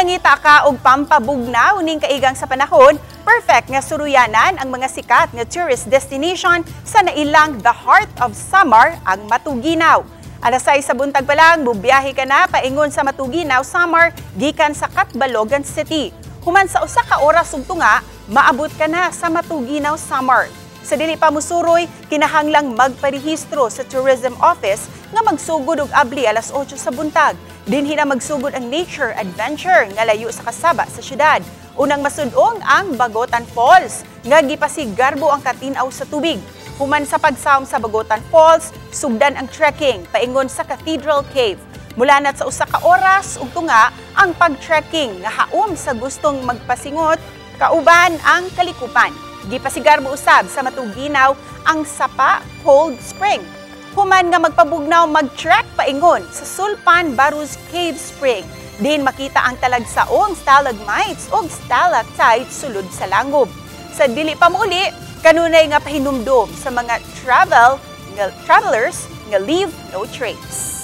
Nangita ka og pampabugnaw ning kaigang sa panahon, perfect nga suruyanan ang mga sikat nga tourist destination sa nailang the heart of Samar, ang Matuguinao. Alas 6 sa buntag pa lang, bubiyahe ka na paingon sa Matuguinao, Samar, gikan sa Catbalogan City. Human sa 1 ka oras ug tunga, maabot ka na sa Matuguinao, Samar. Sa dili pa musuroy, kinahanglang magparehistro sa tourism office nga magsugod og abli alas 8 sa buntag. Dinhi na magsugod ang nature adventure nga layo sa kasaba sa syudad. Unang masudong ang Bagotan Falls nga gipasigarbo ang katinaw sa tubig. Human sa pagsawom sa Bagotan Falls, sugdan ang trekking paingon sa Cathedral Cave. Mulanat sa 1 ka oras ug tunga ang pag-trekking nga haom sa gustong magpasingot kauban ang kalikupan. Gipasigarbo usab sa Matuguinao ang Sapa Cold Spring. Human nga magpabugnaw, mag-trek paingon sa Sulpan Barus Cave Spring. Din makita ang talagsaong stalagmites ug stalactites sulod sa langob. Sa dili pa muuli, kanunay nga pahinumdom sa mga travelers nga leave no trace.